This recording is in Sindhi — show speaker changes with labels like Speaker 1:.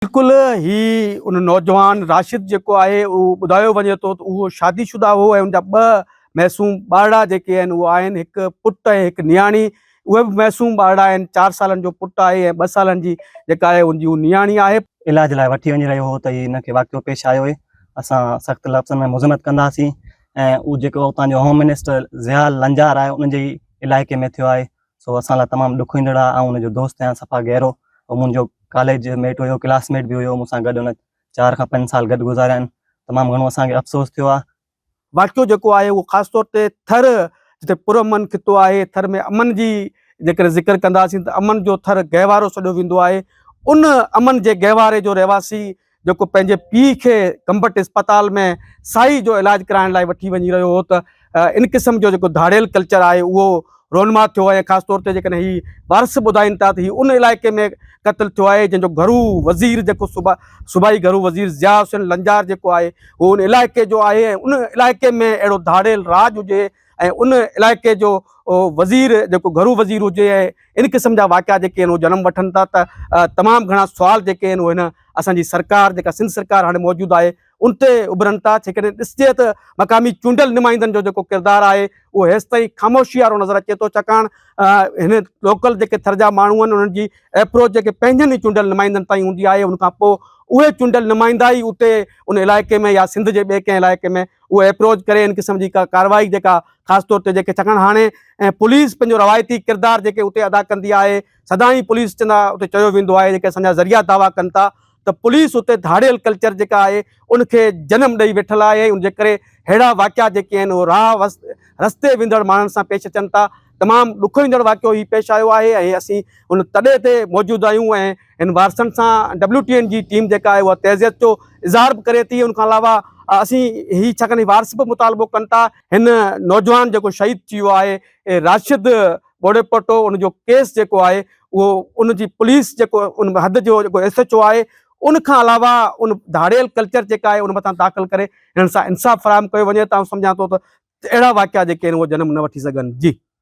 Speaker 1: بلڪل هي ان نوجوان راشد جيڪو آهي اهو ٻڌايو وڃي ٿو ته اهو شادي شده هو ۽ ان جا ٻه معصوم ٻارڙا جيڪي آهن اهو آهن هڪ پٽ ۽ هڪ نياڻي اهي به معصوم ٻارڙا آهن چار سالن جو پٽ آهي ۽ ٻه سالن جي جيڪا آهي ان جي نياڻي آهي.
Speaker 2: علاج لاء وٺي وڃي رهيو هو ته هي هن کي واقعو پيش آيو اهي اسان سخت لفظن ۾ مذمت ڪنداسين ۽ اهو جيڪو اتان جو هوم منسٽر ضياء لنجار آهي ان جي ئي علائقي ۾ ٿيو آهي سو اسان لاء تمام ڏکوئيندڙ آ آئون ان جو دوست آهيان صفا گهرو هو منهنجو ڪاليج ميٽ هيو ڪلاس ميٽ به هيو مون سان گڏ هن چار کان پنج سال گڏ گذاريا آهن تمام گهڻو اسان کي افسوس ٿيو آ.
Speaker 1: واقعو جيڪو آهي اهو خاص طور تي ٿر جتي پرامن خطو آهي ٿر ۾ امن جي جيڪڏهن ذڪر ڪنداسين ته امن جو ٿر گهوارو سڏيو ويندو آهي ان امن جي گهواري جو رهواسي جيڪو پنهنجي پيء کي گمبٽ اسپتال ۾ سائي جو علاج ڪرائڻ لاء وٺي وڃي رهيو هو ته ان قسم جو جيڪو ڌاڙيل ڪلچر آهي اهو رونما ٿيو ۽ خاص طور تي جيڪڏهن هي وارث ٻڌائين ٿا ته هي ان علائقي ۾ قتل ٿيو آهي جنهن جو گهرو وزير جيڪو صوبا صوبائي گهرو وزير ضياء حسين لنجار جيڪو آهي هو ان علائقي جو آهي ۽ ان علائقي ۾ اهڙو ڌاڙيل راڄ هجي ۽ ان علائقي جو وزير جيڪو گهرو وزير هجي ۽ ان قسم جا واقعا جيڪي آهن اهي جنم وٺن ٿا ته تمام گهڻا سوال جيڪي آهن اهي هن اسان جي سرڪار جيڪا سنڌ سرڪار هاڻي موجود آهي ان تي اڀرن ٿا جيڪڏهن ڏسجي ته مقامي چونڊيل نمائندن جو جيڪو ڪردار آهي اهو هيستائين خاموشي وارو نظر اچي ٿو ڇاڪاڻ هن لوڪل جيڪي ٿر جا ماڻهو آهن انهن جي ايپروچ جيڪي پنهنجن ئي چونڊيل نمائندن تائين هوندي آهي ان کان پوء اهي چونڊيل نمائندا ئي اتي ان علائقي ۾ يا سنڌ جي ٻئي ڪنهن علائقي ۾ اهو ايپروچ ڪري ان قسم جي ڪا ڪارروائي جيڪا خاص طور تي جيڪي ڇاڪاڻ هاڻي پوليس پنهنجو روايتي ڪردار جيڪي اتي ادا ڪندي آهي سدائين پوليس چوندا اتي چيو ويندو آهي جيڪي اسان جا ذريعا دعويٰ ڪن ٿا ته پوليس اتي ڌاڙيل ڪلچر جيڪا آهي ان کي جنم ڏئي ويٺل آهي ان جي ڪري ههڙا واقعا جيڪي آهن اهي راهه رستي ويندڙ ماڻهن سان پيش اچن ٿا تمام ڏکوئيندڙ واقعو هي پيش آيو آهي ۽ اسين ان تڏي تي موجود آهيون ۽ هن وارثن سان ڊبليو ٽي اين جي ٽيم جيڪا آهي اها تعزيت جو اظهار به ڪري ٿي ان کان علاوه اسين هي ڇاڪاڻ وارث به مطالبو ڪن ٿا هن نوجوان جيڪو شهيد ٿي ويو آهي راشد ٻوڙيپوٽو ان جو ڪيس جيڪو آهي اهو ان جي پوليس جيڪو ان حد جو جيڪو ايس ايڇ او آهي ان کان علاوه ان ڌاڙيل ڪلچر جيڪا آهي ان مٿان داخل ڪري هنن سان انصاف فراهم ڪيو وڃي ته آئون سمجهان ٿو ته اهڙا واقعا جيڪي آهن اهي جنم نه وٺي سگهن جي.